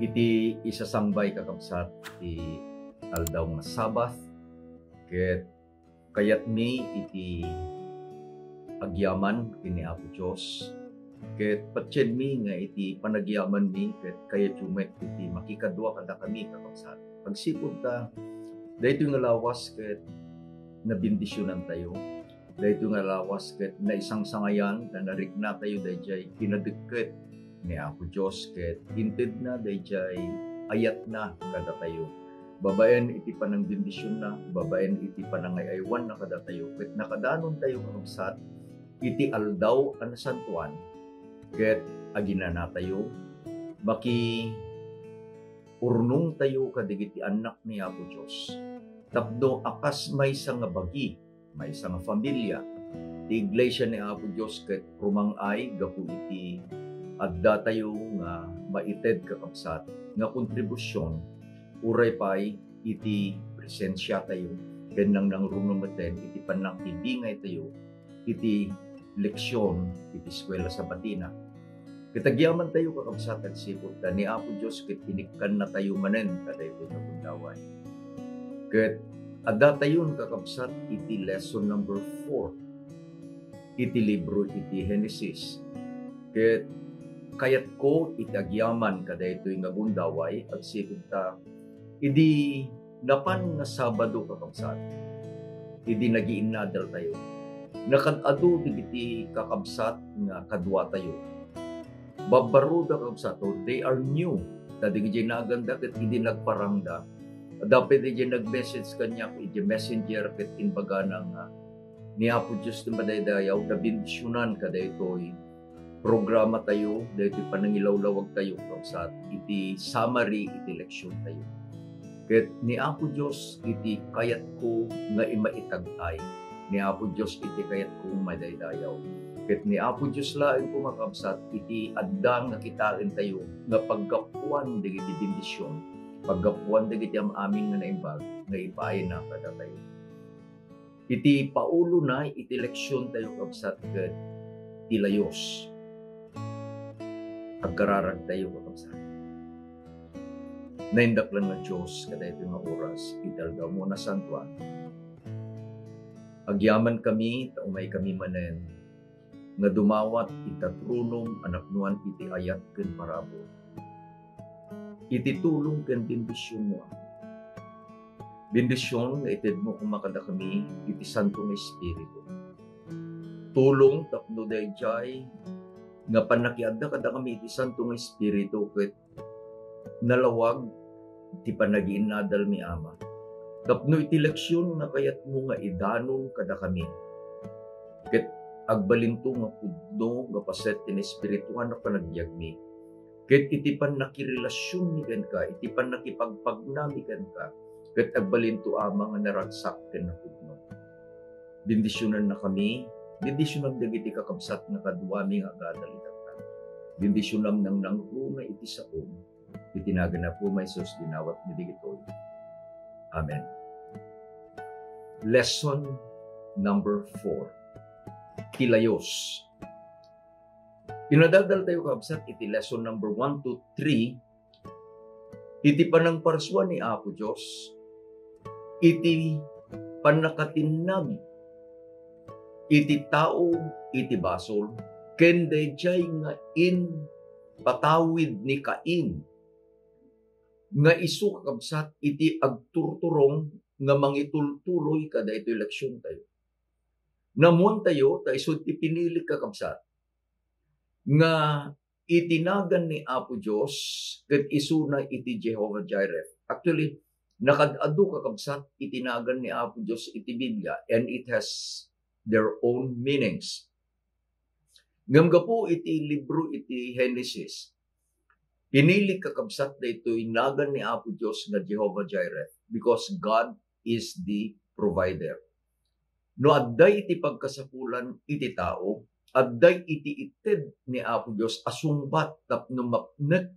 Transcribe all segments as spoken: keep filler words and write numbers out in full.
Iti isasangbay, kakabsat, ti aldaw nga Sabbath, ket kayatmi iti agyaman ken ni Apo Dios, ket patienmi nga iti panagyamanmi ket kayatyo met iti makikadua kadakami, kakabsat. Agsipud ta, daytoy nga lawas ket nabendisionantayo. Daytoy nga lawas ket naisangsangayan ta nariknatayo daydiay kinadekket ni Apo Dios ket intedna daydiay ayatna kadatayo. Babaen iti panangbendisionna, babaen iti panangay-aywanna kadatayo, ket nakadanontayo, kakabsat, iti aldaw a nasantoan, ket aginanatayo, makiurnongtayo kadagiti annak ni Apo Dios, tapno a kas maysa nga bagi, maysa nga familia, ti iglesia ni Apo Dios ket rumang-ay gapu iti addatayo nga maited, kakabsat, nga kontribusion, uray pay iti presensiatayo ken nangnangruna metten iti pannakibingaytayo iti leksion iti eskuela Sabatina. Ket agyamantayo, kakabsat, agsipud ta ni Apo Dios ket inikkannatayo manen kadaytoy nga gundaway. Ket addatayon, kakabsat, iti lesson number four iti libro iti Genesis. Ket kayatko iti agyaman kadaytoy nga gundaway agsipud ta idi napan nga Sabado, kakabsat, idi nagiinnadaltayo, nakad-adu dagiti kakabsat nga kaduatayo. Babbaroda, kakabsat, o they are new. Ta dagiti naganda ket idi nagparangda, adda pay dagiti nag-message kaniak iti messenger ket imbagana nga ni Apo Dios ti madaydayaw, nabendisionan kadaytoy programatayo, daytoy panangilawlawagtayo, kakabsat, iti summary iti leksiontayo. Ket ni Apo Dios iti kayatko nga imaitag-ay. Ni Apo Dios iti kayatko nga madaydayaw. Ket ni Apo Dios laeng, kakabsat, iti adda nga kitaentayo nga paggapuan dagiti bendision, paggapuan dagiti am-amin nga naimbag nga ipaayna kadatayo. Iti paulona iti leksiontayo, kabsat, ket ti layos. Agkararagtayo, kakabsat. Naindaklan nga Dios, kadaytoy nga oras, iti aldaw mo nasantoan. Agyamankami ta umaykami manen nga dumawat ita tronom a napnoan iti ayat ken parabur. Iti tulong ken bendisionmo, Ama. Bendision nga itedmo koma kadakami iti Santo nga Espiritu. Tulong tapno daydiay nga pannakiadda kadakami iti Santo nga Espiritu ket nalawag ti panagiinnadalmi, Ama. Tapno iti leksion nga kayatmo nga idanon kadakami, ket agbalinto nga pudno nga paset ti naespirituan a panagbiagmi, ket iti pannakirelasionmi kenka, iti pannakipagpagnami kenka, ket agbalinto, Ama, nga naragsak ken napudno. Bendisionannakami, bendisionam dagiti kakabsat nga kaduami nga agadal itatta. Bendisionam nangnangruna iti saom, iti nagan ni Apo Jesus dinawatmi dagitoy. Amen. Lesson number four. Ti layos. Inadadaltayo, kabsat, iti lesson number one to three, iti panangparsua ni Apo Dios, iti pannakatinnag iti tao iti basol, ken daydiay nga impatawid ni Cain, nga isu, kakabsat, iti agturturong nga mangitultuloy kadaytoy leksiontayo. Naammoantayo ta isu ti pinilik, kakabsat, nga iti nagan ni Apo Dios ket isuna iti Jehovah Jireh. Actually, nakad-adu, kakabsat, iti nagan ni Apo Dios iti Biblia, and it has their own meanings. Ngem gapu iti libro iti Genesis, pinili, kakabsat, daytoy nagan ni Apo Dios nga Jehovah Jireh because God is the provider. No adda iti pagkasapulan iti tao, adda iti ited ni Apo Dios a sungbat tapno mapnek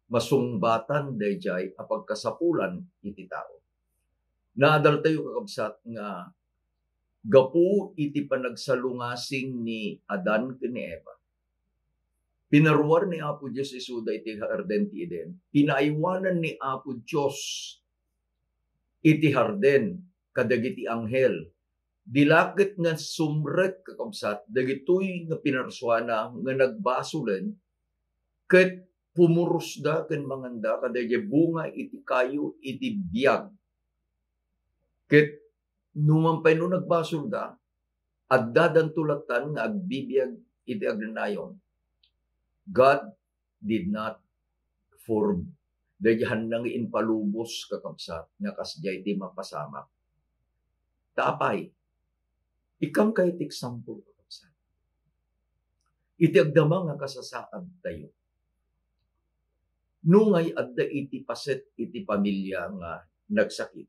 masungbatan daydiay a pagkasapulan iti tao. Naadaltayo, kakabsat, nga gapu iti panagsalungasing ni Adan ken ni Eva, Pinaruar ni Apo Dios isuda iti Hardin ti Eden. Pinaaywanan ni Apo Dios iti hardin kadagiti anghel. Di la ket nga sumrek, kakabsat, dagitoy nga pinarsuana nga nagbasolen, ket pumurosda ken manganda kadaydiay bunga iti kayo iti biag. Ket no man pay no nagbasolda, addadanto lattan nga agbibiag iti agnanayon. God did not form. Daydiay hanna nga impalubos, kakabsat, nga kasdiay ti mapasamak. Ta apay, ikkan kay ti example, kakabsat. Iti agdama nga kasasaad tayo. Nungay adda iti paset iti pamilia nga nagsakit.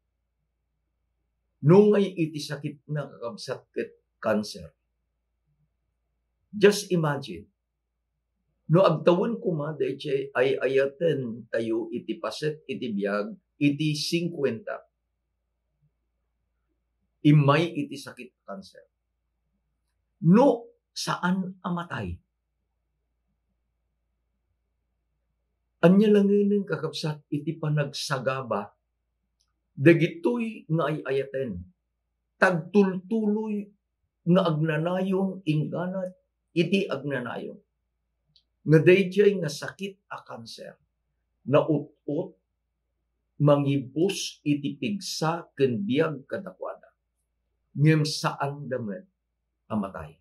Nungay iti sakitna, kakabsat, ket cancer. Just imagine, no agtawen koma daydiay ay-ayaten tayo iti paset iti biag iti singkuenta, immay iti sakit a cancer. No saan a matay, ania langenen, kakabsat, iti panagsagaba dagitoy nga ay-ayaten? Tagtultuloy nga agnanayon inggana iti agnanayon. Nga daydiay nga sakit a kanser, naut-ot, mangibus iti pigsa ken biag kadakuada. Ngem saanda met a matay.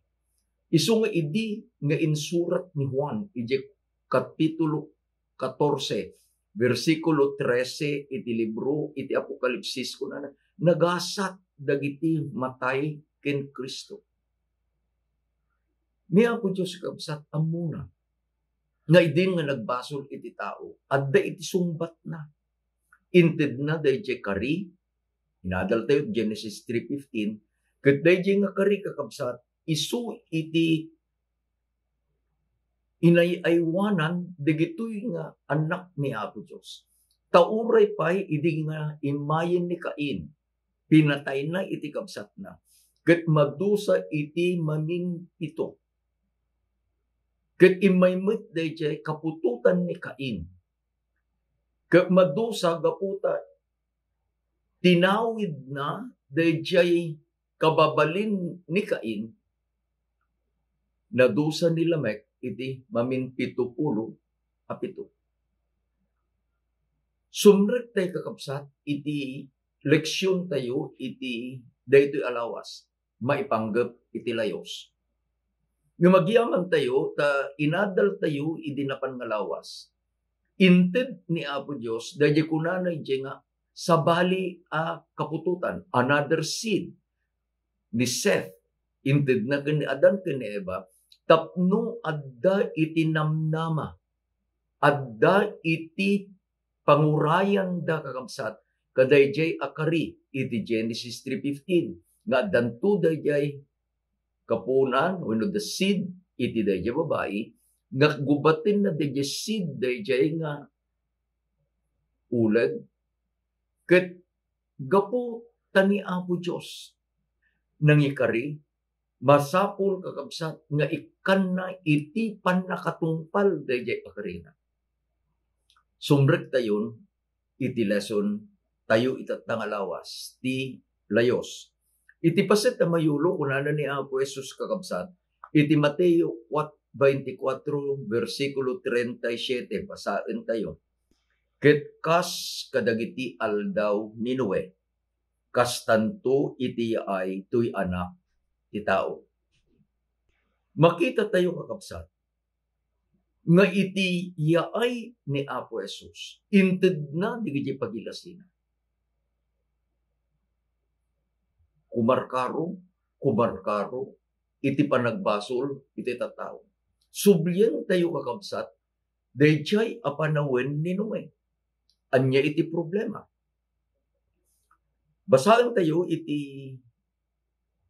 Isu nga idi nga insurat ni Juan iti Kapitulo katorse, bersikulo trese iti libro iti Apokalipsis, kunana, nagasat dagiti matay ken Cristo. Ni Apo Dios, kabsat, ammona nga idin nga nagbasol iti tao, adda iti sungbatna. Intedna daydiay kari, inadaltayo Genesis three fifteen, ket daydiay nga kari, kakabsat, isu iti inay-aywanan dagitoy nga annak ni Apo Dios. Ta uray pay idi nga immayen ni Cain, pinatayna iti kabsatna, ket madusa iti maminpito. Ket immay met daydiay kaputotan ni Cain, ket madusa gapu ta tinawidna daydiay kababalin ni Cain, nadusa ni Lamec iti maminpitopulo a pito. Sumrek tayo, kakabsat, iti leksion tayo iti daytoy a lawas, maipanggep iti layos. Ngem agyaman tayo ta inadal tayo idi napan nga lawas. Inted ni Apo Dios daydiay kunana idiay nga sabali a kaputotan, another seed ni Seth. Intedna ken ni Adan ken ni Eva tapno adda iti namnama, adda iti pangurayanda, kakabsat, kadaydiay a kari iti Genesis three fifteen, nga addanto daydiay kapunan wenno the seed iti daydiay babai, nga gubatenna daydiay seed daydiay nga uleg, ket gapu ta ni Apo Dios nangikari, masapul, kakabsat, nga ikkanna iti pannakatungpal daydiay a karina. Sumrektayon iti lesson tayo itatta nga lawas, ti layos. Iti paset a mayulo, kunana ni Apo Jesus, kakabsat, iti Mateo veinticuatro, bersikulo treinta y siete, basaen tayo. Ket kas kadagiti aldaw ni Noe, kastanto iti yaay toy Anak ti Tao. Makita tayo, kakabsat, nga iti yaay ni Apo Jesus, intedna dagiti pagilasina. Kumarkaro, kumarkaro iti panagbasol iti tattao. Sublien tayo, kakabsat, daydiay a panawen ni Noe. Ania iti problema? Basaen tayo iti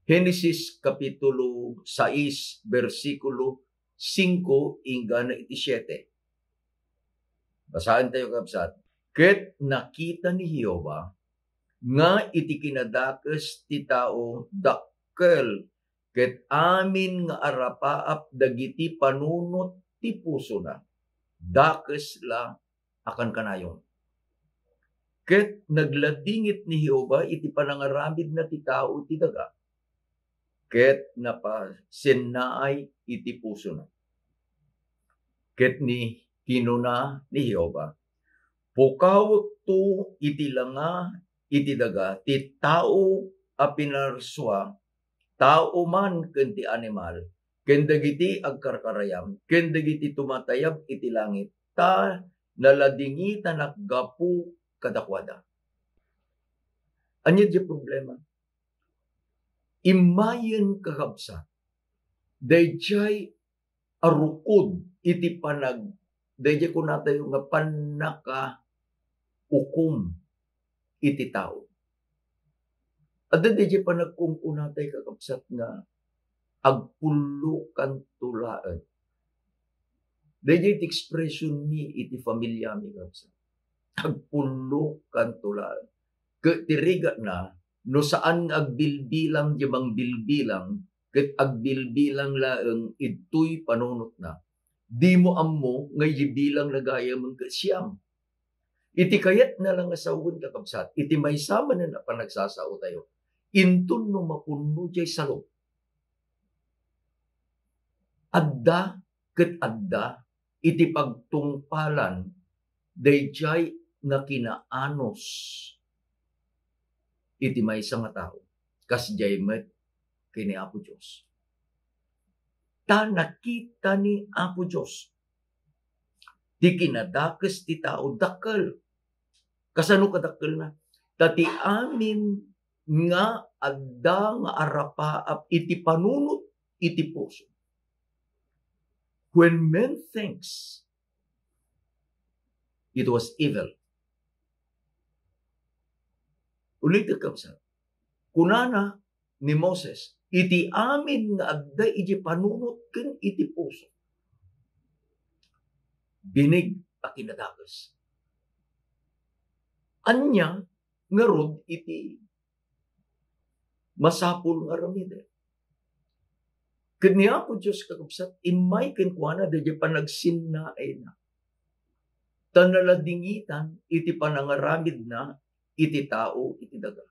Genesis Kapitulo sais, bersikulo singko inggana iti siete. Basaen tayo, kabsat. Ket nakita ni Jehovah nga iti kinadakes ti tao dakkel ket amin nga arapaap dagiti panunot ti pusona, dakes la a kankanayon. Ket nagladingit ni Jehovah iti panangaramidna ti tao iti daga, ket napasennaay iti pusona. Ket ni, kinuna ni Jehovah, "Pukawekto iti langa iti daga ti tao a pinarsua, tao man ken ti animal, ken dagiti agkarkarayam, ken dagiti tumatayab iti langit, ta naladingitanak gapu kadakuada." Ania diay problema? Immayen, kakabsat, daydiay a rukod iti panag-, daydiay kunatayo nga pannakaukom iti tao. Adda daydiay panagkunkunatay, kakabsat, nga agpullokanto laeng. Daydiay ti expression mi iti familiami, kakabsat. Agpullokanto laeng. Ket ti rigatna, no saan nga agbilbilang diay mangbilbilang, ket agbilbilang laeng idtoy panunotna, dimo ammo nga idiay bilangna gayamen ket siam. Iti kayatna la nga sawen, kakabsat, iti maysa manen a panagsasaotayo, inton no mapunno diay salog, adda ket adda iti pagtungpalan daydiay nga kinaanus iti maysa nga tao, kasdiay met ken ni Apo Dios. Ta nakita ni Apo Dios ti kinadakes ti tao dakkel. Kasano kadakkelna? Ta ti amin nga adda nga arapaap iti panunot iti puso. When men thinks it was evil. Ulitek, kabsat. Kunana ni Moses, iti amin nga adda iti panunot ken iti puso, binig a kinadakes. Ania ngarud iti masapul nga aramiden? Ket ni Apo Dios, kakabsat, immay kenkuana daydiay panagsinnaayna. Ta naladingitan iti panangaramidna iti tao iti daga.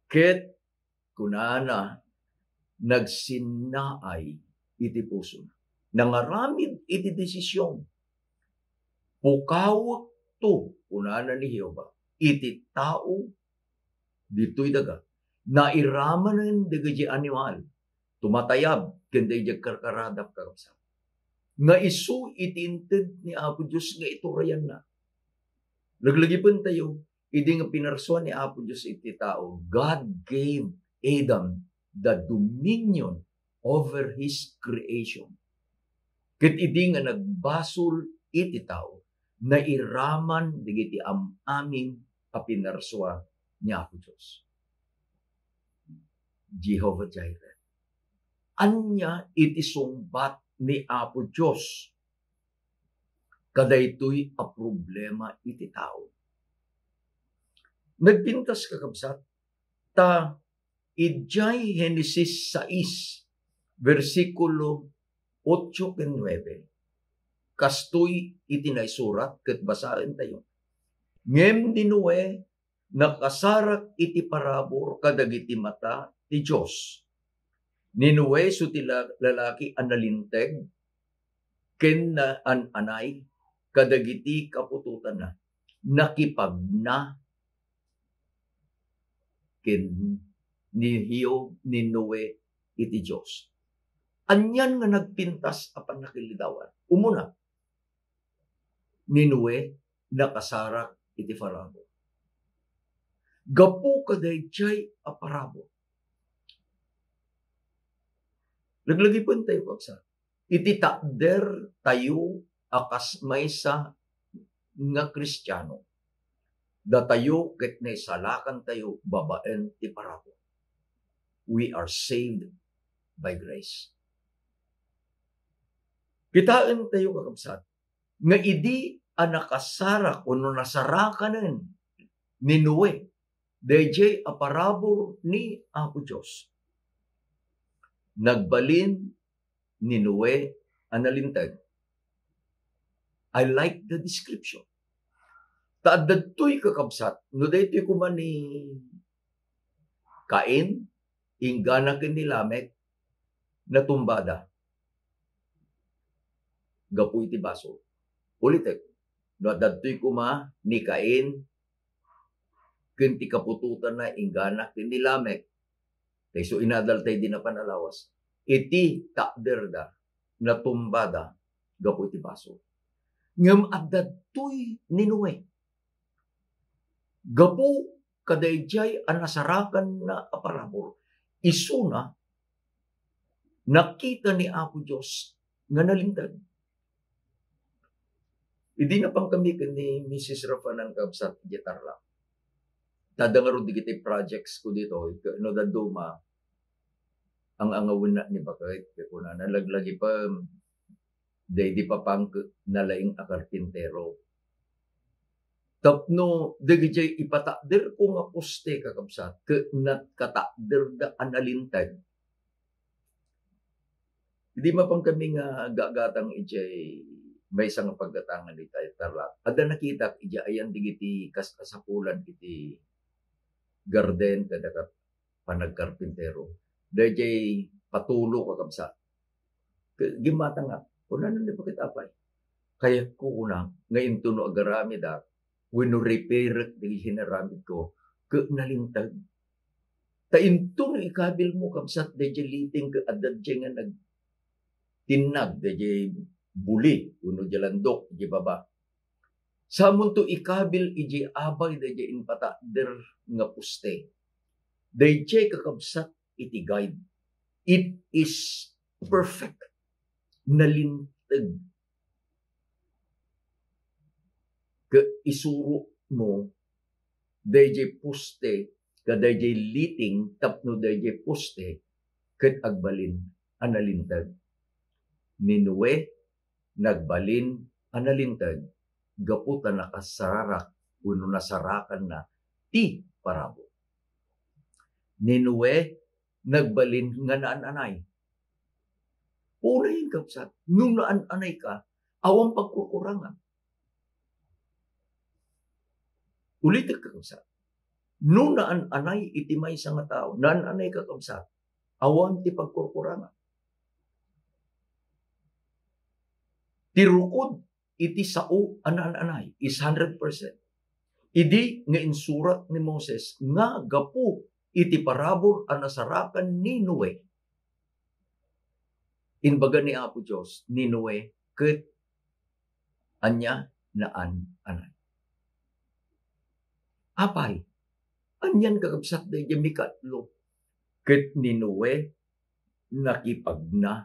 Ket kunana, nagsinnaay iti pusona. Nangaramid iti desisyon. Pukawekto, kunana ni Jehovah, iti tao ditoy daga. Nairamanen dagiti animal, tumatayab, ken daydiay karkaradap, kakabsat, nga isu iti inted ni Apo Dios nga iturayanna. Laglagipentayo, idi nga pinarsua ni Apo Dios iti tao, God gave Adam the dominion over his creation. Ket idi nga nagbasol iti tao, nairaman dagiti am-amin a pinarsua ni Apo Dios. Jehovah Jireh. Ania iti sungbat ni Apo Dios kadaytoy a problema iti tao? Nagpintas, kakabsat, ta idiay Genesis sais, bersikulo otso ken nuebe, kastoy iti naisurat ket basaentayo, "Ngem ni Noe nakasarak iti parabur kadagiti mata ti Dios." Ni Noe isu ti la-, lalaki a nalinteg ken naan-anay kadagiti kaputotanna. Nakipagna ken ni Hiob, ni Noe iti Dios. Anian nga nagpintas a pannakilidawan? Umuna, ni Noe nakasarak iti parabur. Gapu kadaydiay a parabur, laglagipentayo, kabsat, iti takdertayo a kas maysa nga Kristiano, datayo ket naisalakantayo babaen ti parabur. We are saved by grace. Kitaentayo, kakabsat, nga idi a nakasarak wenno nasarakanen ni Noe daydiay a parabur ni Apo Dios, nagbalin ni Noe a nalinteg. I like the description. Ta adda daytoy, kakabsat, no daytoy koma ni Cain, inggana ken ni Lamek, natumbada gapu iti basol. Ulitek, no adda daytoy koma ni Cain ken ti kaputotanna inggana ken ni Lamek, ta isu inadalta idi napan a lawas, iti takderda, natumbada gapu iti basol. Ngem adda daytoy ni Noe. Gapu kadaydiay a nasarakanna a parabur, isuna, nakita ni Apo Dios nga nalinteg. Idi napankami ken ni Misis Rafanan, kabsat, idiay Tarlac. Adda ngarud dagiti projects ko ditoy, no dadduma, ang-angawenna ni baket, ket kunana, laglagipem, daydi papangkek nalaing a karpintero. Tapno dagijay ipatakderko nga poste, kakabsat, ket nagkatakderda a nalinteg. Idi mapankami nga aggatgatang idiay maysa nga paggatangan iti Tarlac, adda nakitak idiay ayan dagiti kas-, kasapulan iti garden kada ka-, panagkarpintero. Daydiay patulo, kakabsat. Ke-, gimmatangak. Kunana ni baket, apay, kayatko, kuna, nga intono agaramidak wenno repairek dagiti inaramidko, ket nalinteg. Ta intono ikabilmo, kabsat, daydiay liting ket adda daydiay nga nagtinnag, daydiay buli wenno diay landok idiay baba. Samonto ikabil idiay abay daydiay impatakder nga poste. Daydiay, kakabsat, iti guide. It is perfect. Nalinteg. Ket isurokmo daydiay poste, kadaydiay liting tapno daydiay poste ket agbalin a nalinteg. Ni Noe nagbalin a nalinteg gapu ta nakasararak wenno nasarakanna ti parabur. Ni Noe nagbalin nga naan-anay. Unayen, kabsat, no naan-anay ka, awan pagkurkurangan. Ulitek, kakabsat. No naan-anay iti maysa nga tao, naan-anay, kakabsat, awan ti pagkurkurangan. Ti rukod iti sao a naan-anay is hundred percent. Idi nga insurat ni Moses nga gapu iti parabur a nasarakan ni Noe, imbaga ni Apo Dios, ni Noe ket ania? Naan-anay. Apay, anian, kakabsat, daydiay mikatlo? Ket ni Noe nakipagna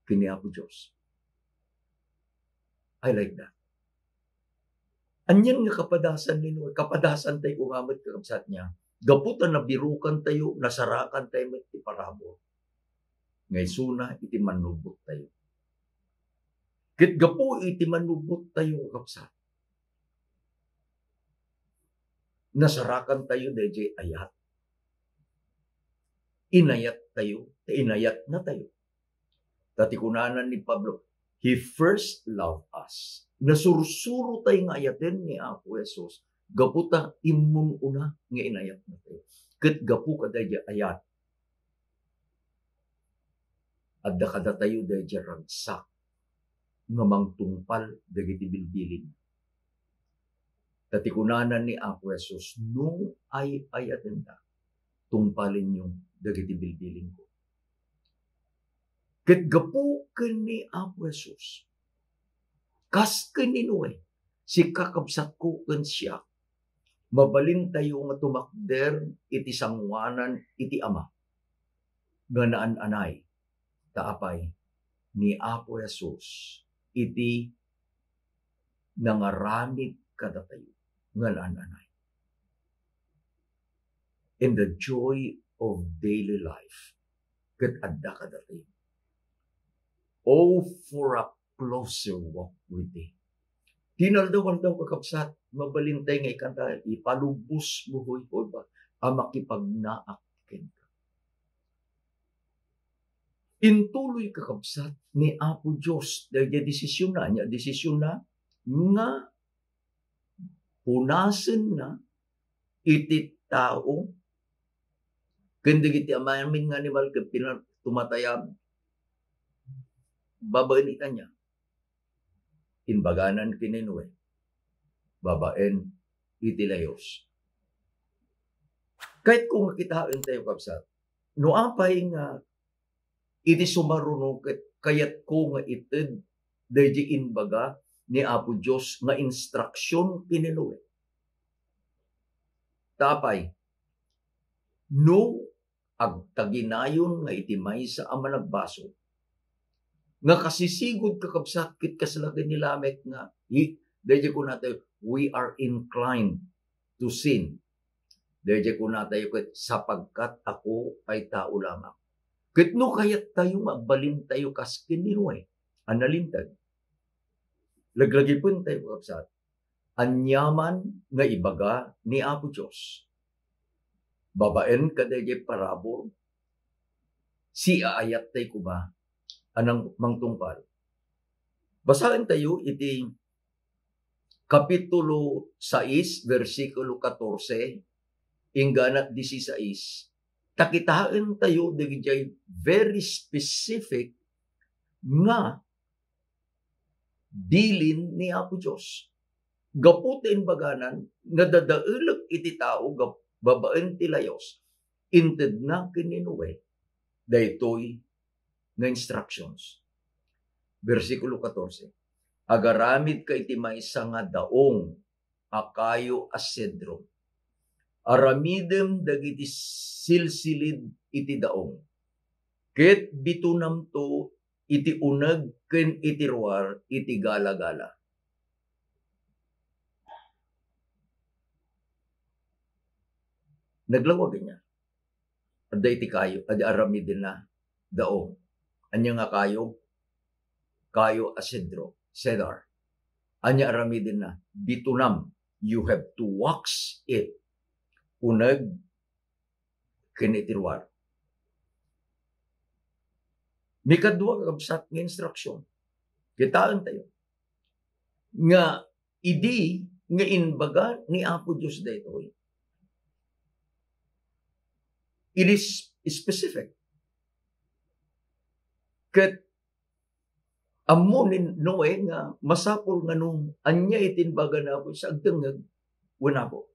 ken ni Apo Dios. I like that. Anian nga kapadasan ni Noe? Kapadasan tayo nga met, kakabsat, nia gapu ta nabirukan tayo, nasarakan tayo met ti parabur nga isuna iti mannubot tayo. Ket gapu iti mannubot tayo, kakabsat, nasarakan tayo daydiay ayat. Inayat tayo, ta inayatna tayo. Ta ti kunana ni Pablo, "He first loved us." Nasursuro tayo nga ayaten ni Apo Jesus gapu ta immun-una nga inayatna tayo. Ket gapu kadaydiay ayat, adda kadatayo daydiay ragsak nga mangtungpal dagiti bilbilin. Ta ti kunana ni Apo Jesus, "No ay-ayatenda, tungpalenyo dagiti bilbilinko." Ket gapu ken ni Apo Jesus, kas ken ni Noe, sika, kabsatko, ken siak, mabalintayo nga tumakder iti sangoanan iti Ama nga naan-anay. Ta apay, ni Apo Jesus iti nangaramid kadatayo nga naan-anay. In the joy of daily life, ket adda kadatayo. Oh, for a closer walk with thee. Ti inaldaw-aldaw, kakabsat, mabalintay nga ikanta, "Ipalubosmo, hoy Jehovah, a makipagnaak kenka." Intuloy, kakabsat, ni Apo Dios daydiay desisionna, ania desisionna? Nga punasenna iti tao ken dagiti amin nga animal ken pina-, tumatayab babaen iti ania? Imbaganan ken ni Noe babaen iti layos. Kayatko nga kitaentayo, kabsat, no apay nga iti sumaruno ket kayatko nga ited daydiay imbaga ni Apo Dios nga instruksion ken ni Noe. Ta apay, no agtaginayon nga iti maysa a managbasol nga kasisigud, kakabsat, ket kasla ken ni Lamek nga, i-, daydiay kunatayo, "We are inclined to sin." Daydiay kunatayo ket, "Sapagkat ako ay tao lamang." Ket no kayattayo nga agbalintayo kas ken ni Noe a nalinteg, laglagipentayo, kakabsat, aniaman nga ibaga ni Apo Dios babaen kadaydiay parabur, siaayattay koma a nang-, mangtungpal. Basaentayo iti Kapitulo sais, bersikulo katorse, inggana disisais, ta kitaentayo dagiti very specific nga bilin ni Apo Dios. Gapu ta imbaganan nga dadaelek iti tao gap-, babaen ti layos, intedna ken ni Noe daytoy nga instructions. Bersikulo katorse, "Agaramidka iti maysa nga daong a kayo a sedro. Aramidem dagiti silsilid iti daong, ket bitonamto iti uneg ken iti ruar iti galagala." Naglawag ania? Adda iti kayo, adda aramidenna daong. Ania nga kayo? Kayo a sedro, cedar. Ania aramidenna? Bitonam. You have to wax it. Uneg ken iti ruar. Mikadua, kakabsat, nga instruction. Kitaentayo nga idi nga imbaga ni Apo Dios daytoy, it is specific. Ket ammo ni Noe nga masapul nga no ania iti imbaga ni Apo Dios, agdengngeg, wen Apo.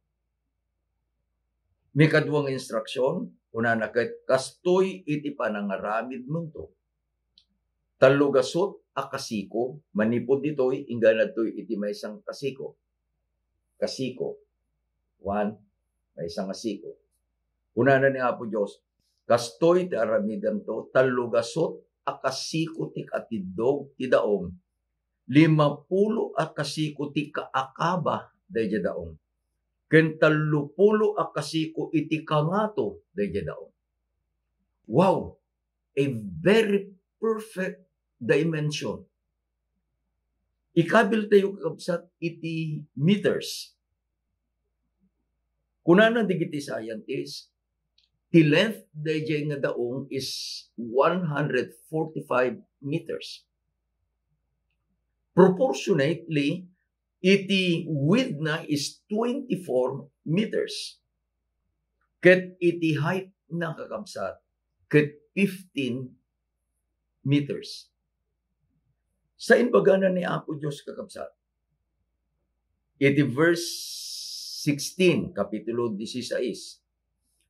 Mikadua nga instruksion, kunana ket, "Kastoy iti panangaramidmonto. Tallo gasut a kasiko, manipud ditoy, inggana ditoy iti maysa nga kasiko." Kasiko. One, maysa nga siko. Kunana ni Apo Dios, "Kastoy ti aramidemto, tallo gasut a kasiko ti katiddog ti daong, limapulo a kasiko ti kaakaba daydiay daong, ken tallopulo a kasiko iti kangato daydiay daong." Wow! A very perfect dimension. Ikabiltayo, kakabsat, iti meters. Kunana dagiti scientist, ti length daydiay nga daong is one hundred forty-five meters. Proportionately, iti width na is twenty-four meters. Ket iti height na, kakabsat, ket fifteen meters. Sa imbagana ni Apo Dios, kakabsat, iti verse sixteen, Kapitulo disisais,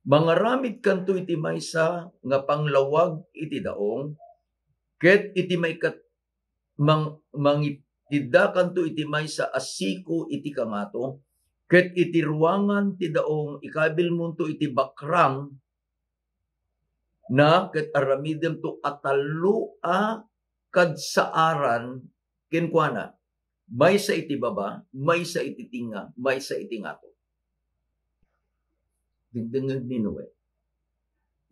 "Mangaramidkanto iti maysa nga panglawag iti daong, ket iti maikat-, mang-, mangitiddakanto iti maysa a siko iti kangato, ket iti ruangan ti daong ikabilmonto iti bakrang na, ket aramidemto a tallo a kadsaaran kenkuana, maysa iti baba, maysa iti tengnga, maysa iti ngato." Dengdengngeg ni Noe.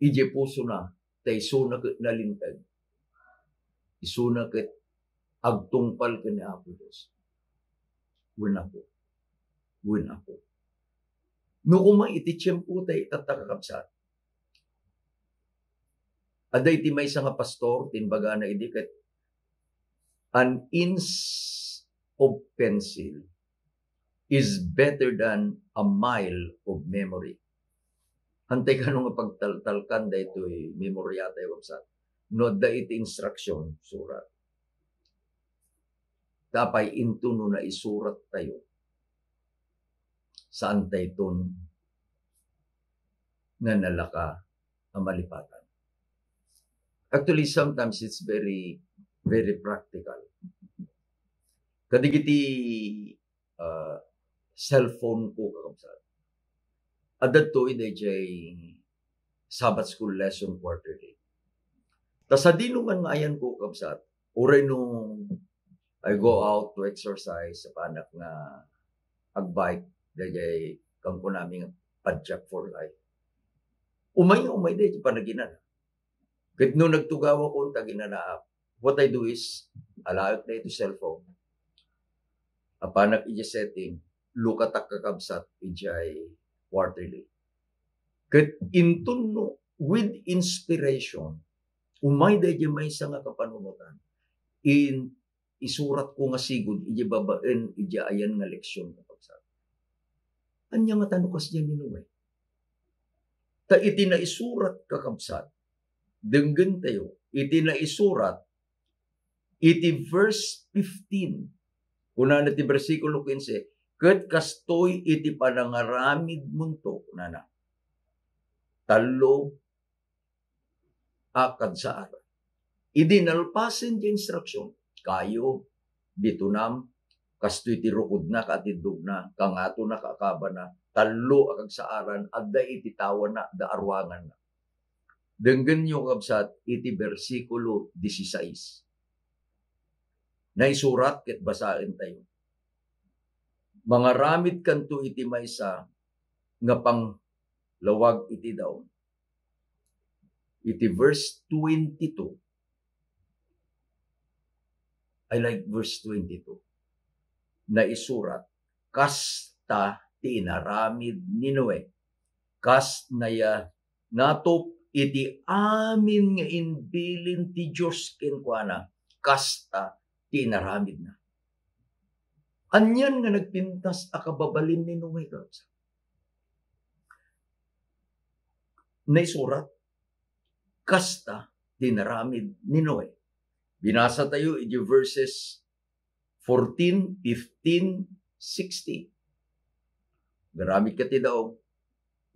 Idiay pusona, ta isuna ket nalinteg. Isuna ket agtungpal ken ni Apo Dios. Wen Apo. Wen Apo. No koma iti tiempo tayo itatta, kakabsat, Adda iti maysa nga pastor, ti imbagana idi ket, "An inch of pencil is better than a mile of memory." Antay kano nga pagtaltalkan daytoy memoryatayo, kabsat? No adda iti instruction, surat. Tapay into no naisurat tayo, saan tayton nga nalaka a malipatan. Actually, sometimes it's very, very practical. Kadigiti, ah, cellphone ko, kakabsat. Adda toy dayjay Sabbath School lesson quarterly. Ta sadino man nga ayanko, kabsat, uray no I go out to exercise, apanak nga agbike, dayjay kankunami nga padyak for life. Umay nga umay dayjay panaginana. Ket no nagtugawakon ta ginanaak, what I do is, alaek na iti cellphone. Apanak iti setting, lukatak, kakabsat, ijay quarterly. Ket inton no, with inspiration, umay dayjay maysa nga kapanunotan, in, isuratko nga sigud ijay babaen ijay ayan nga leksion, kakabsat. Ania nga ta no kasdiay ni Noe? Ta iti naisurat, kakabsat, denggentayo, iti naisurat, iti verse fifteen, kunana ti bersikulo quince, "Ket kastoy iti panangaramidmonto," kunana, "tallo a kagsaaran." Idi nalpasen ti instruction, kayo, bitonam, kastoy ti rukodna, kaatiddogna, kangatona, kaakabana, tallo a kagsaaran, adda iti tawana, adda aruanganna. Denggenyo, kabsat, iti bersikulo dieciséis. Naisurat ket basaentayo. Mangaramidkanto iti maysa nga panglawag iti daon. Iti verse twenty-two, I like verse twenty-two. Naisurat, "Kasta ti inaramid ni Noe. Kas naya-, natop iti amin nga imbilin ti Dios kenkuana, kasta ti inaramidna." Anian nga nagpintas a kababalin ni Noe, kabsat? Naisurat, "Kasta ti inaramid ni Noe." Binasa tayo iti verses fourteen, fifteen, sixteen. Garamid ka ti daog,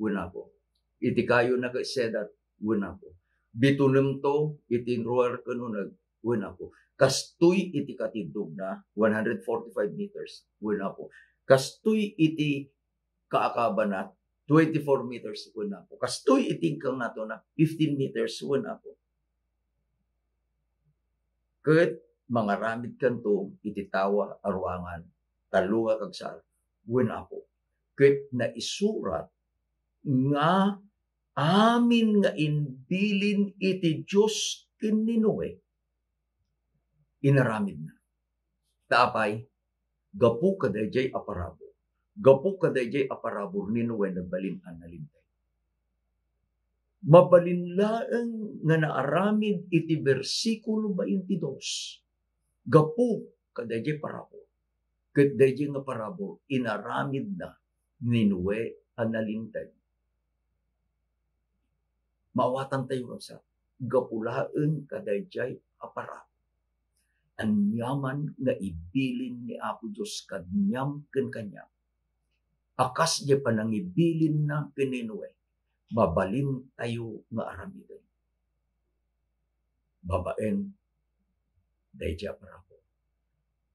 wen Apo. Iti kayo na ket sedat, wen Apo. Bitonem to iti ruar ken uneg, wen Apo. Kastoy iti katiddogna, one hundred forty-five meters, wen Apo. Kastoy iti kaakabana, twenty-four meters, wen Apo. Kastoy iti kangatona, fifteen meters, wen Apo. Ket mangaramidkanto iti tawa a ruangan, tallo nga kagsar, wen Apo. Ket naisurat nga amin nga imbilin iti Dios ken ni Noe, inaramidna. Ta apay? Gapu kadaydiay a parabur. Gapu kadaydiay a parabur ni Noe, nabalin a nalinteg. Mabalin laeng nga naaramid iti bersikulo baintidos. Gapu kadaydiay parabur. Ket daydiay nga parabur, inaramidna ni Noe a nalinteg. Maawatantayo, kabsat, gapu laeng kadaydiay a parabur. Aniaman nga ibilin ni Apo Dios kaniam ken kaniak, a kas diay panangibilinna ken ni Noe, mabalintayo nga aramiden babaen daydiay a parabur.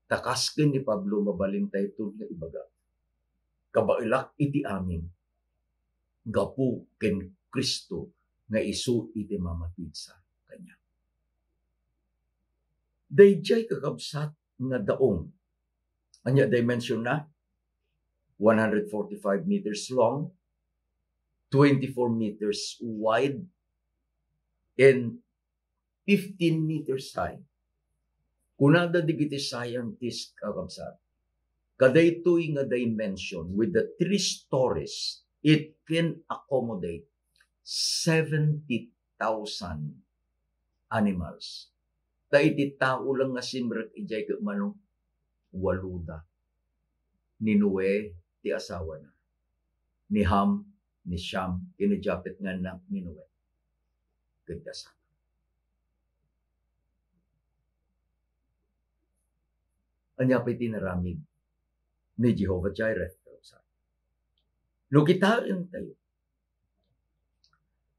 Ta kas ken ni Pablo, mabalintayto nga ibaga, "Kabaelak iti amin gapu ken Cristo nga isu iti mamapigsa kaniak." Daydiay, kakabsat, nga daong. Ania dimension na? One hundred forty-five meters long, twenty-four meters wide, and fifteen meters high. Kunada digiti scientist, kakabsat, kadaytoy nga dimension with the three stories, it can accommodate seventy thousand animals. Ta iti tao lang nga simrek idiay ket mano, waloda. Ni Noe ti asawana. Ni Ham, ni Shem, ken ni Jafet nga annak ni Noe. Ket dasa. Ania pay ti inaramid ni Jehovah Jireh? No kitaentayo,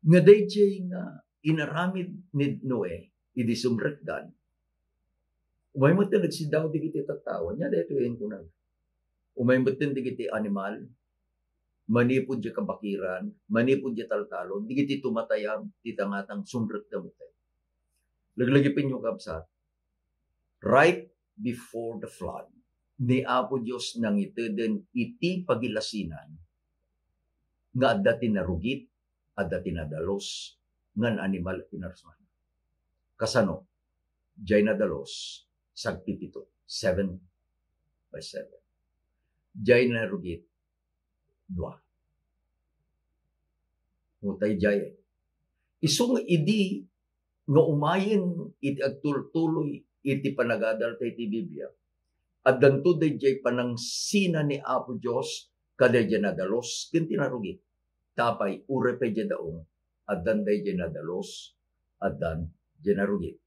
nga daydiay nga inaramid ni Noe idi sumrekdan, umay met nagsiddaw dagiti tattao. Ania daytoy nga kunana? Umay met dagiti animal, manipud diay kabakiran, manipud diay taltalon, dagiti tumatayab ti tangatang sumrekda met. Laglagipenyo, kabsat, right before the flood, ni Apo Dios nangiteden iti pagilasinan nga adda ti narugit, adda ti nadalus, ngan animal ti narsuan. Kasano? Diay nadalus, sagpipito, seven by seven. Diay narugit, dua. Ngarud, diay. Isu nga idi nga umayen iti agtultuloy iti panagadalta iti Biblia, addanto daydiay panangsina ni Apo Dios kadaydiay nadalus ken ti narugit. Ta apay, uray pay diay daong, addan daydiay nadalus, addan diay narugit.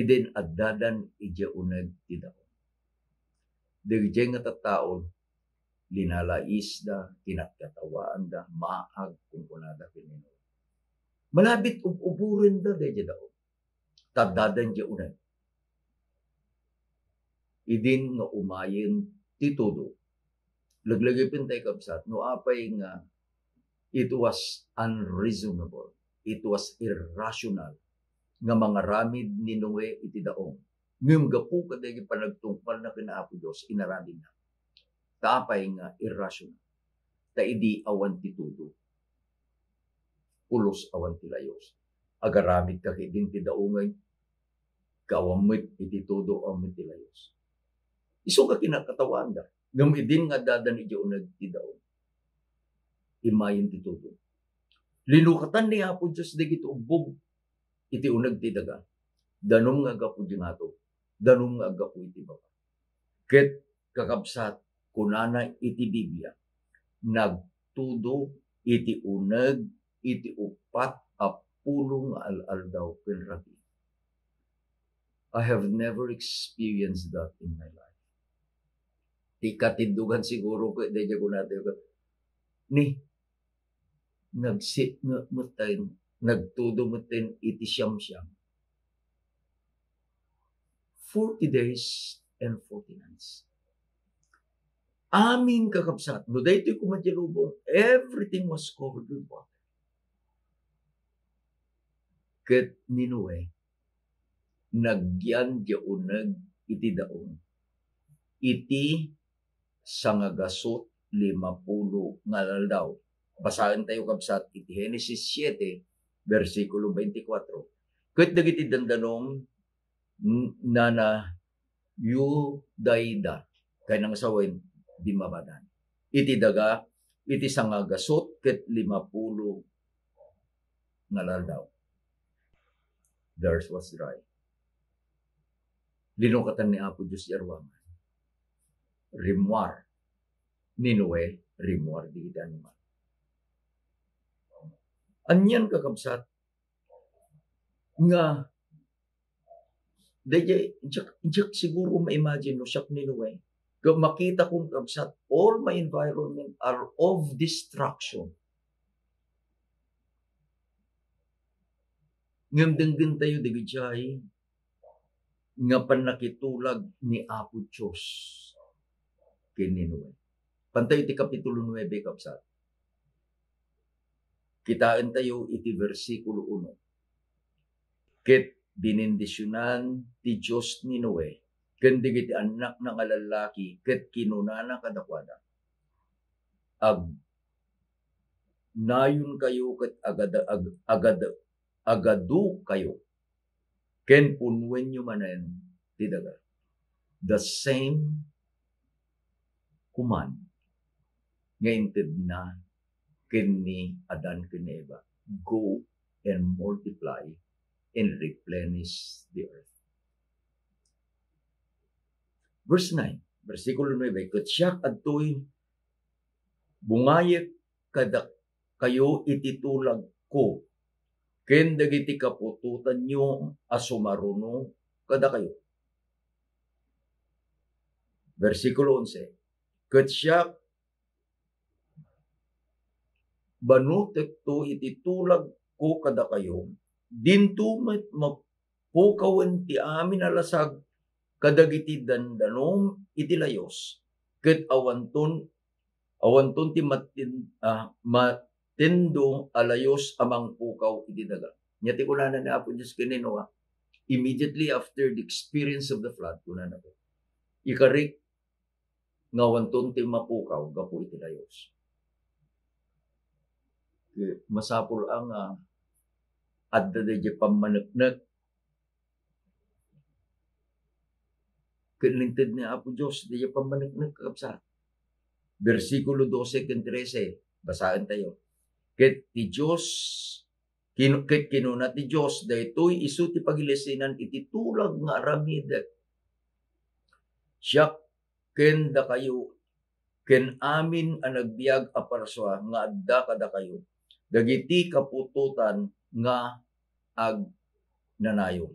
Idin addadan idiay uneg ti daong. Daydiay nga tattao, linalaisda, kinatkatawaanda, maag, kunkunada ken ni Noe. Malabit ub-uborenda daydiay daong. Ta addadan diay uneg. Idin nga umayen ti tudo. Laglagipentayo, kabsat, no apay nga it was unreasonable, it was irrational nga mangaramid ni Noe iti daong. Ngem gapu kadagiti panagtungpalna ken Apo Dios, inaramidna. Ta apay nga irrational? Ta idi awan ti tudo, pulos awan ti layus. Agaramidka ket idin ti daong, ket awan met iti tudo, awan met ti layus. Isu nga kinakatawaanda. Ngem idin nga addadan idiay uneg ti daong, immayen ti tudo. Linukatan ni Apo Dios dagiti ubbog iti uneg ti daga. Danum nga aggapu idiay ngatog, danum nga aggapu iti baba. Ket, kakabsat, kunana iti Biblia, nagtudo iti uneg iti uppat a pulo nga al-aldaw ken rabii. I have never experienced that in my life. Ti katindugan siguro ket daydiay kunatayo ket, ni, nagsi-, nga-, metten, nagtudo metten iti siamsiam. Forty days and forty nights. Amin, kakabsat, no daytoy koma diay lubong, everything was covered with water. Ket ni Noe, nagyan diay uneg iti daong iti sangagasut limapulo nga aldaw. Basaentayo, kabsat, iti Genesis siete, bersikulo veinticuatro. Ket dagiti dandanom, n-, nanayudayda, kayatna nga sawen, dimmabadan iti daga, iti sangagasut ket limapulo nga aldaw. The earth was dry. Linukatan ni Apo Dios ti aruangan. Rimmuar ni Noe, rimmuar dagiti animal. Anian, kakabsat, nga daydiay, diak, diak siguro ma-imagine no siak ni Noe. Ket makitakon, kabsat, all my environment are of destruction. Ngem denggentayo dagiti nga pannakitulag ni Apo Dios ken ni Noe. Pantayo iti Kapitulo nuebe, kabsat. Kitaentayo iti bersikulo uno. Ket binindisionan ti Dios ni Noe ken dagiti annakna nga lallaki, ket kinunana kadakuada, Ag-, nayonkayo ket agada-, ag-, agada-, agadukayo ken punnoenyo manen ti daga. The same command nga intedna ken ni Adan ken ni Eva, "Go and multiply and replenish the earth. Verse nine, bersikulo nuebe, "Ket siak adtoy bungayek kadakayo iti tulagko, ken dagiti kaputotanyo a sumaruno kadakayo." Bersikulo onse, "Ket siak, banutekto iti tulagko kadakayo, dinto met mapukawen ti amin a lasag kadagiti dandanom iti layos, ket awanton, awanton ti matin-, ah, matendo a layos a mangpukaw iti daga." Nia ti kunana ni Apo Dios ken ni Noah, immediately after the experience of the flood, kunana, "Ikarik nga awanton ti mapukaw gapu iti layos." Masapul a nga adda daydiay pammaneknek ket inted ni Apo Dios daydiay pammaneknek, kakabsat. Bersikulo dose ken trese, basaentayo. Ket ti Dios, kinu-, ket kinuna ti Dios, "Daytoy isu ti pagilasinan iti tulag nga aramidek. Siak ken dakayo, ken amin a nagbiag a parsua nga adda kadakayo, dagiti kaputotan nga agnanayon.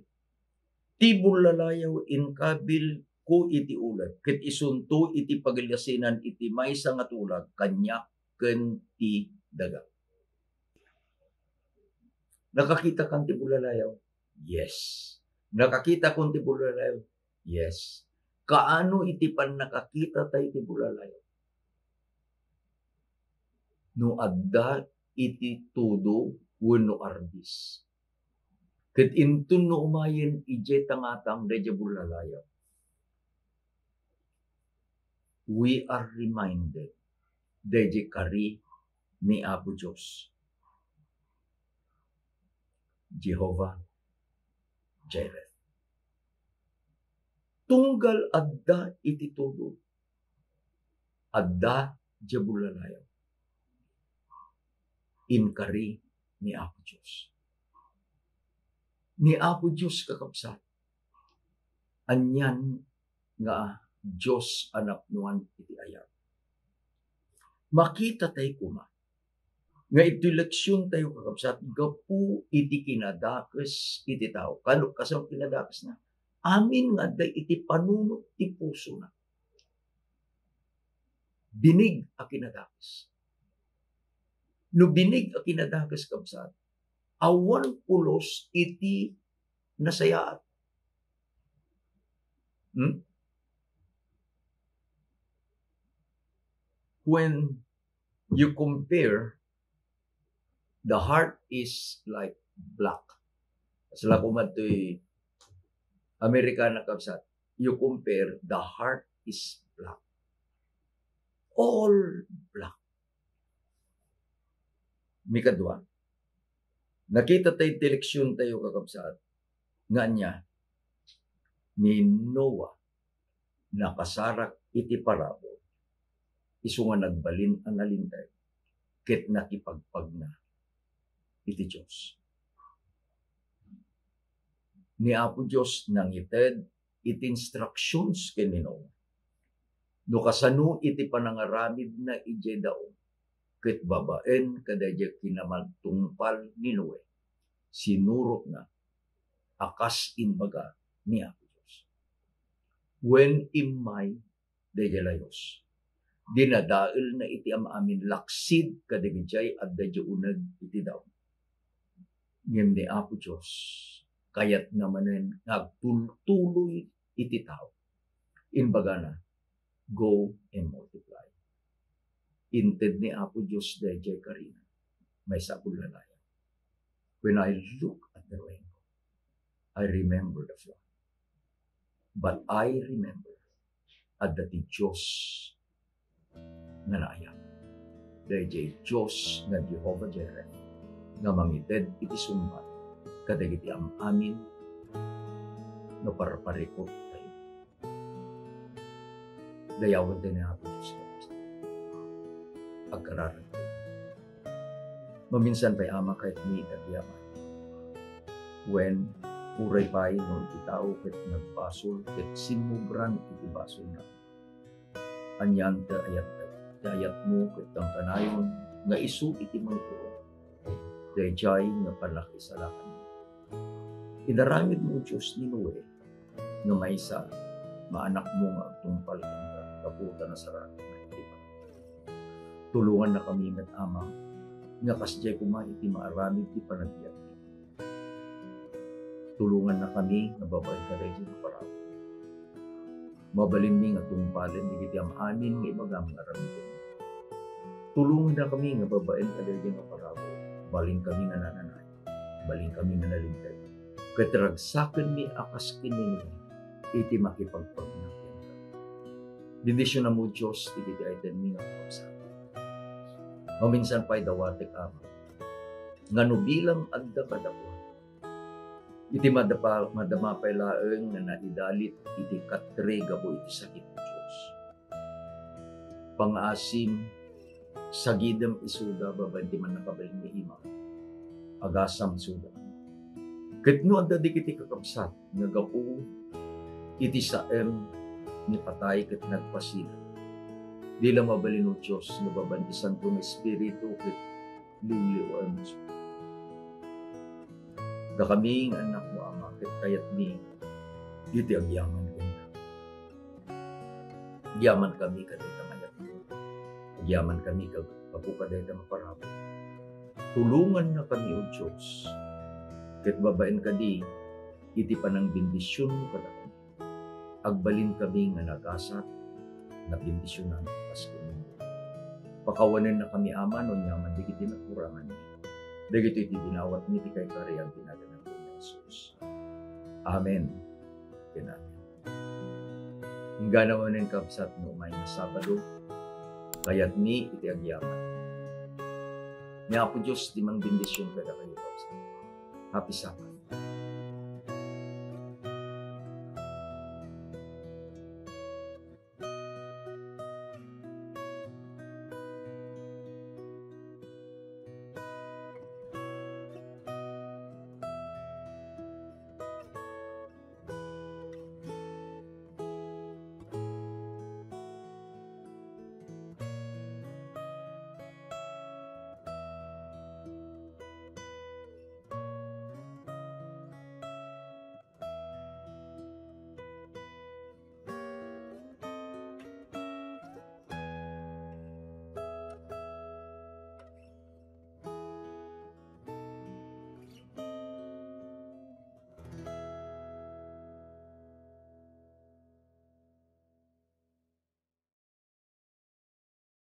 Ti bullalayaw inkabilko iti ulep, ket isunto iti pagilasinan iti maysa nga tulag kaniak ken ti daga." Nakakitakan ti bullalayaw? Yes. Nakakitakon ti bullalayaw? Yes. Kaano iti pannakakitatayo ti bullalayaw? No adda iti todo wenno ardis. Ket inton no umayen idiay tangatang daydiay bullalayaw, we are reminded daydiay kari ni Apo Dios, Jehovah Jireh. Tunggal adda iti todo, adda diay bullalayaw, inkari ni Apo Dios. Ni Apo Dios, kakabsat, anian nga Dios a napnoan iti ayat. Makita tayo koma nga iti leksion tayo, kakabsat, gapu iti kinadakes iti tao. Kano, kasano kinadakesna? Amin nga adda iti panunot ti pusona. Binig a kinadakes. No binig a kinadakes, kabsat, awan pulos iti nasayaat. Hmm? When you compare, the heart is like black. Sala kumadtoy Amerikana, kabsat, you compare, the heart is black. All black. Mikadua, nakita tayo ti leksion tayo, kakabsat, nga ania, ni Noah nakasarak iti parabur, isu nga nagbalin a nalinteg ket nakipagpagna iti Dios. Ni Apo Dios nangited iti instructions ken ni Noe. No kasano iti panangaramidna idiay daong, ket babaen kadaydiay kinamagtungpal ni Noe, sinurotna a kas imbaga ni Apo Dios. Wen immay daydiay layos, dinadaelna iti am-amin laksid kadagijay adda idiay uneg iti daong. Ngem ni Apo Dios, kayatna manen nga agtultuloy iti tao. Imbagana, "Go and multiply." Inted ni Apo Dios daydiay karina, maysa a bullalayaw. When I look at the rainbow, I remember the flood. But I remember, adda ti Dios nga naayat. Daydiay Dios nga Jehovah Jireh nga mangited iti sungbat kadagiti am-amin nga parparikut tayo. Dayawen tayo ni Apo Dios. Agkararag tayo. Maminsan pay, Ama, ket ni dagiti ama, Wen, uray pay no iti tao ket nagbasol ket simmubran iti basolna. Anian ti ayat, ti ayatmo ket kankanayon nga isu iti mangturong. Daydiay nga pannakisalakanmo. Inaramidmo, O Dios, ni Noe nga maysa nga anakmo nga agtungpal kenka gapu ta nasaraanna iti panawen. Tulongannakami met, Ama, nga kasdiay koma iti maaramid ti panagbiag. Tulongannakami nga babaen kadaydi nga parabur. Mabalinmi nga tungpalen dagiti am-amin nga ibagam nga aramiden. Tulongannakami nga babaen kadaydi nga parabur. Balinkami nga nananayon. Balinkami nga nalinteg. Ket ragsakenmi a kas ken ni Noe iti makipagpagna kenka. Bendisionam, O Dios, dagiti aytenmi nga kakabsat. Maminsan pay dawatek, Ama, nga no bilang adda kadakuada, iti madapa-, madama pay laeng nga naidalit iti katre gapu iti sakit, O Dios. Pangaasim, sagidem isuda babaen ti mannakabalin nga imam. Agasam isuda. Ket no adda dagiti kakabsat nga gapu iti saem ni patay ket nagpasilag, dila mabalin, O Dios, nga babaen ti Santo nga Espiritu ket liwliwaem isuda. Dakami nga annakmo, Ama, ket kayatmi iti agyaman kenka. Agyamankami kadayta nga ayatmo. Agyamankami ka-, gapu kadayta nga parabur. Tulongannakami, O Dios, ket babaen kadi iti panangbendisionmo kadakami. Agbalinkami nga nagasat, nabendisionan, kas ken ni Noe. Pakawanennakami, Ama, no aniaman dagiti nakuranganmi. Dagitoy ti dinawatmi ti kaikarian ti nagan ni Jesus. Amen. Ken amen. Inggana manen, kabsat, no umay nga Sabado, kayatmi iti agyaman. Ni Apo Dios ti mangbendision kadakayo, kabsat. Happy Sabbath.